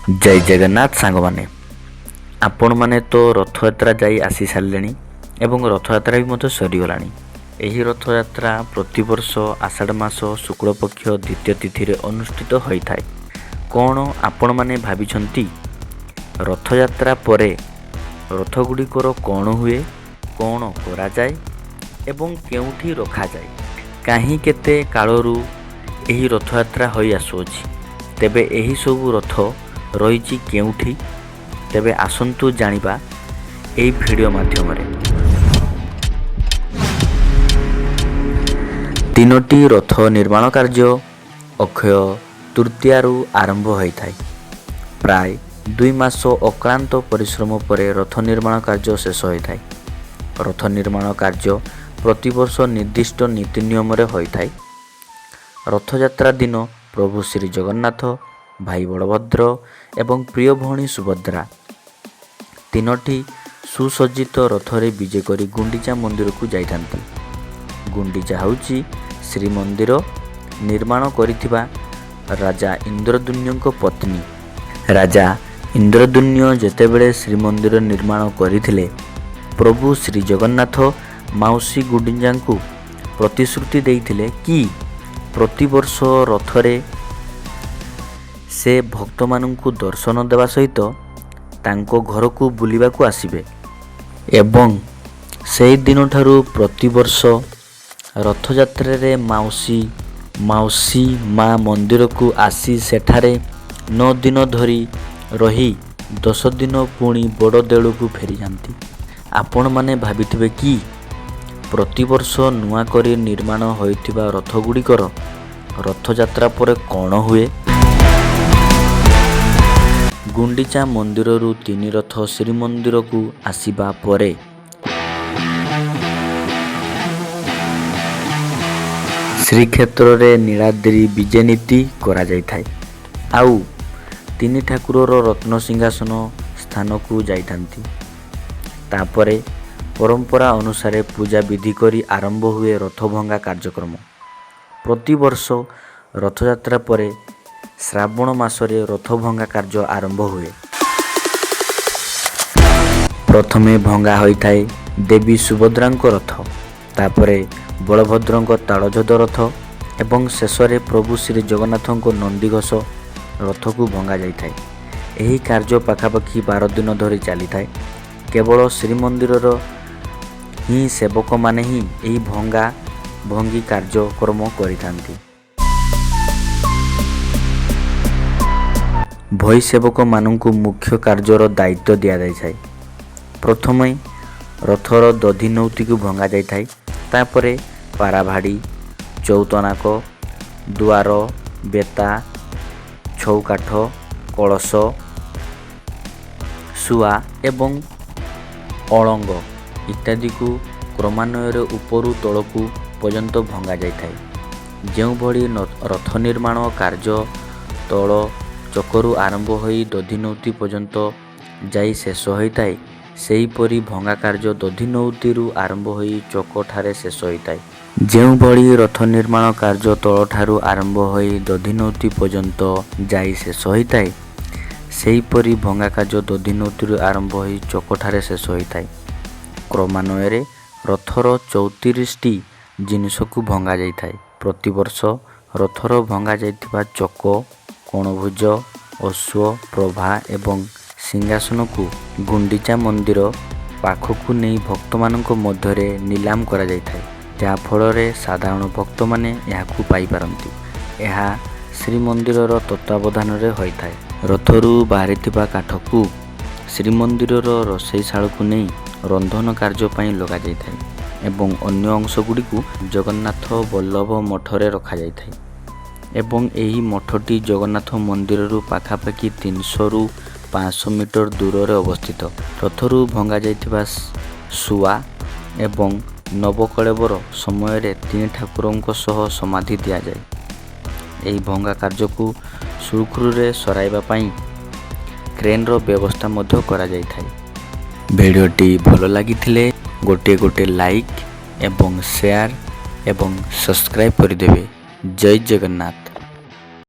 ଜୟ ଜଗନ୍ନାଥ ସାଙ୍ଗମାନେ, ଆପଣମାନେ ତ ରଥଯାତ୍ରା ଯାଇ ଆସି ସାରିଲେଣି ଏବଂ ରଥଯାତ୍ରା ବି ମଧ୍ୟ ସରିଗଲାଣି। ଏହି ରଥଯାତ୍ରା ପ୍ରତିବର୍ଷ ଆଷାଢ଼ ମାସ ଶୁକ୍ଳପକ୍ଷ ଦ୍ୱିତୀୟ ତିଥିରେ ଅନୁଷ୍ଠିତ ହୋଇଥାଏ। କ'ଣ ଆପଣମାନେ ଭାବିଛନ୍ତି, ରଥଯାତ୍ରା ପରେ ରଥଗୁଡ଼ିକର କ'ଣ ହୁଏ, କ'ଣ କରାଯାଏ ଏବଂ କେଉଁଠି ରଖାଯାଏ? କାହିଁ କେତେ କାଳରୁ ଏହି ରଥଯାତ୍ରା ହୋଇ ଆସୁଅଛି। ତେବେ ଏହିସବୁ ରଥ ରହିଛି କେଉଁଠି? ତେବେ ଆସନ୍ତୁ ଜାଣିବା ଏହି ଭିଡ଼ିଓ ମାଧ୍ୟମରେ। ତିନୋଟି ରଥ ନିର୍ମାଣ କାର୍ଯ୍ୟ ଅକ୍ଷୟ ତୃତୀୟାରୁ ଆରମ୍ଭ ହୋଇଥାଏ। ପ୍ରାୟ 2 ମାସ ଅକ୍ଳାନ୍ତ ପରିଶ୍ରମ ପରେ ରଥ ନିର୍ମାଣ କାର୍ଯ୍ୟ ଶେଷ ହୋଇଥାଏ। ରଥ ନିର୍ମାଣ କାର୍ଯ୍ୟ ପ୍ରତିବର୍ଷ ନିର୍ଦ୍ଦିଷ୍ଟ ନୀତି ନିୟମରେ ହୋଇଥାଏ। ରଥଯାତ୍ରା ଦିନ ପ୍ରଭୁ ଶ୍ରୀ ଜଗନ୍ନାଥ, ଭାଇ ବଳଭଦ୍ର ଏବଂ ପ୍ରିୟ ଭଉଣୀ ସୁଭଦ୍ରା ତିନୋଟି ସୁସଜ୍ଜିତ ରଥରେ ବିଜେ କରି ଗୁଣ୍ଡିଚା ମନ୍ଦିରକୁ ଯାଇଥାନ୍ତି। ଗୁଣ୍ଡିଚା ହେଉଛି ଶ୍ରୀମନ୍ଦିର ନିର୍ମାଣ କରିଥିବା ରାଜା ଇନ୍ଦ୍ରଦ୍ୟୁମ୍ନଙ୍କ ପତ୍ନୀ। ରାଜା ଇନ୍ଦ୍ରଦ୍ୟୁମ୍ନ ଯେତେବେଳେ ଶ୍ରୀମନ୍ଦିର ନିର୍ମାଣ କରିଥିଲେ, ପ୍ରଭୁ ଶ୍ରୀ ଜଗନ୍ନାଥ ମାଉସୀ ଗୁଣ୍ଡିଚାଙ୍କୁ ପ୍ରତିଶ୍ରୁତି ଦେଇଥିଲେ କି ପ୍ରତିବର୍ଷ ରଥରେ ସେ ଭକ୍ତମାନଙ୍କୁ ଦର୍ଶନ ଦେବା ସହିତ ତାଙ୍କ ଘରକୁ ବୁଲିବାକୁ ଆସିବେ ଏବଂ ସେହି ଦିନଠାରୁ ପ୍ରତିବର୍ଷ ରଥଯାତ୍ରାରେ ମାଉସୀ ମା ମନ୍ଦିରକୁ ଆସି ସେଠାରେ 9 ଦିନ ଧରି ରହି 10 ଦିନ ପୁଣି ବଡ଼ ଦେଉଳକୁ ଫେରିଯାଆନ୍ତି। ଆପଣମାନେ ଭାବିଥିବେ କି ପ୍ରତିବର୍ଷ ନୂଆ କରି ନିର୍ମାଣ ହୋଇଥିବା ରଥଗୁଡ଼ିକର ରଥଯାତ୍ରା ପରେ କ'ଣ ହୁଏ? ଗୁଣ୍ଡିଚା ମନ୍ଦିରରୁ ତିନି ରଥ ଶ୍ରୀମନ୍ଦିରକୁ ଆସିବା ପରେ ଶ୍ରୀକ୍ଷେତ୍ରରେ ନୀଳାଦ୍ରି ବିଜେ ନୀତି କରାଯାଇଥାଏ ଆଉ ତିନି ଠାକୁରର ରତ୍ନ ସିଂହାସନ ସ୍ଥାନକୁ ଯାଇଥାନ୍ତି। ତାପରେ ପରମ୍ପରା ଅନୁସାରେ ପୂଜା ବିଧି କରି ଆରମ୍ଭ ହୁଏ ରଥଭଙ୍ଗା କାର୍ଯ୍ୟକ୍ରମ। ପ୍ରତିବର୍ଷ ରଥଯାତ୍ରା ପରେ ଶ୍ରାବଣ ମାସରେ ରଥଭଙ୍ଗା କାର୍ଯ୍ୟ ଆରମ୍ଭ ହୁଏ। ପ୍ରଥମେ ଭଙ୍ଗା ହୋଇଥାଏ ଦେବୀ ସୁଭଦ୍ରାଙ୍କ ରଥ, ତାପରେ ବଳଭଦ୍ରଙ୍କ ତାଳଧ୍ୱଜ ରଥ ଏବଂ ଶେଷରେ ପ୍ରଭୁ ଶ୍ରୀ ଜଗନ୍ନାଥଙ୍କ ନନ୍ଦିଘୋଷ ରଥକୁ ଭଙ୍ଗା ଯାଇଥାଏ। ଏହି କାର୍ଯ୍ୟ ପାଖାପାଖି 12 ଦିନ ଧରି ଚାଲିଥାଏ। କେବଳ ଶ୍ରୀମନ୍ଦିରର ହିଁ ସେବକମାନେ ହିଁ ଏହି ଭଙ୍ଗା ଭଙ୍ଗି କାର୍ଯ୍ୟକ୍ରମ କରିଥାନ୍ତି। ଭୋଇ ସେବକମାନଙ୍କୁ ମୁଖ୍ୟ କାର୍ଯ୍ୟର ଦାୟିତ୍ୱ ଦିଆଯାଇଥାଏ। ପ୍ରଥମେ ରଥର ଦଧିନଉତିକୁ ଭଙ୍ଗା ଯାଇଥାଏ। ତାପରେ ପାରାଭାଡ଼ି, ଚଉତନାକ, ଦୁଆର ବେତା, ଛଉକାଠ, କଳସ, ଶୁଆ ଏବଂ ଅଳଙ୍ଗ ଇତ୍ୟାଦିକୁ କ୍ରମାନ୍ୱୟରେ ଉପରୁ ତଳକୁ ପର୍ଯ୍ୟନ୍ତ ଭଙ୍ଗା ଯାଇଥାଏ। ଯେଉଁଭଳି ରଥ ନିର୍ମାଣ କାର୍ଯ୍ୟ ତଳ ଚକରୁ ଆରମ୍ଭ ହୋଇ ଦଧିନଉତି ପର୍ଯ୍ୟନ୍ତ ଯାଇ ଶେଷ ହୋଇଥାଏ, ସେହିପରି ଭଙ୍ଗା କାର୍ଯ୍ୟ ଦଧିନଉତିରୁ ଆରମ୍ଭ ହୋଇ ଚକଠାରେ ଶେଷ ହୋଇଥାଏ। ଯେଉଁଭଳି ରଥ ନିର୍ମାଣ କାର୍ଯ୍ୟ ତଳଠାରୁ ଆରମ୍ଭ ହୋଇ ଦଧିନଉତି ପର୍ଯ୍ୟନ୍ତ ଯାଇ ଶେଷ ହୋଇଥାଏ, ସେହିପରି ଭଙ୍ଗା କାର୍ଯ୍ୟ ଦଧିନଉତିରୁ ଆରମ୍ଭ ହୋଇ ଚକଠାରେ ଶେଷ ହୋଇଥାଏ। କ୍ରମାନ୍ୱୟରେ ରଥର 34ଟି ଜିନିଷକୁ ଭଙ୍ଗା ଯାଇଥାଏ। ପ୍ରତିବର୍ଷ ରଥର ଭଙ୍ଗା ଯାଇଥିବା ଚକ, କୋଣଭୁଜ, ଅଶ୍ୱ, ପ୍ରଭା ଏବଂ ସିଂହାସନକୁ ଗୁଣ୍ଡିଚା ମନ୍ଦିର ପାଖକୁ ନେଇ ଭକ୍ତମାନଙ୍କ ମଧ୍ୟରେ ନିଲାମ କରାଯାଇଥାଏ, ଯାହାଫଳରେ ସାଧାରଣ ଭକ୍ତମାନେ ଏହାକୁ ପାଇପାରନ୍ତି। ଏହା ଶ୍ରୀମନ୍ଦିରର ତତ୍ତ୍ୱାବଧାନରେ ହୋଇଥାଏ। ରଥରୁ ବାହାରିଥିବା କାଠକୁ ଶ୍ରୀମନ୍ଦିରର ରୋଷେଇଶାଳକୁ ନେଇ ରନ୍ଧନ କାର୍ଯ୍ୟ ପାଇଁ ଲଗାଯାଇଥାଏ ଏବଂ ଅନ୍ୟ ଅଂଶଗୁଡ଼ିକୁ ଜଗନ୍ନାଥ ବଲ୍ଲଭ ମଠରେ ରଖାଯାଇଥାଏ ଏବଂ ଏହି ମଠଟି ଜଗନ୍ନାଥ ମନ୍ଦିରରୁ ପାଖାପାଖି 300ରୁ 500 ମିଟର ଦୂରରେ ଅବସ୍ଥିତ। ରଥରୁ ଭଙ୍ଗା ଯାଇଥିବା ଶୁଆ ଏବଂ ନବକଳେବର ସମୟରେ ତିନି ଠାକୁରଙ୍କ ସହ ସମାଧି ଦିଆଯାଏ। ଏହି ଭଙ୍ଗା କାର୍ଯ୍ୟକୁ ସୁରୁଖୁରୁରେ ସରାଇବା ପାଇଁ କ୍ରେନ୍ର ବ୍ୟବସ୍ଥା ମଧ୍ୟ କରାଯାଇଥାଏ। ଭିଡ଼ିଓଟି ଭଲ ଲାଗିଥିଲେ ଗୋଟିଏ ଗୋଟିଏ ଲାଇକ୍ ଏବଂ ସେୟାର ଏବଂ ସବସ୍କ୍ରାଇବ୍ କରିଦେବେ। ଜୟ ଜଗନ୍ନାଥ।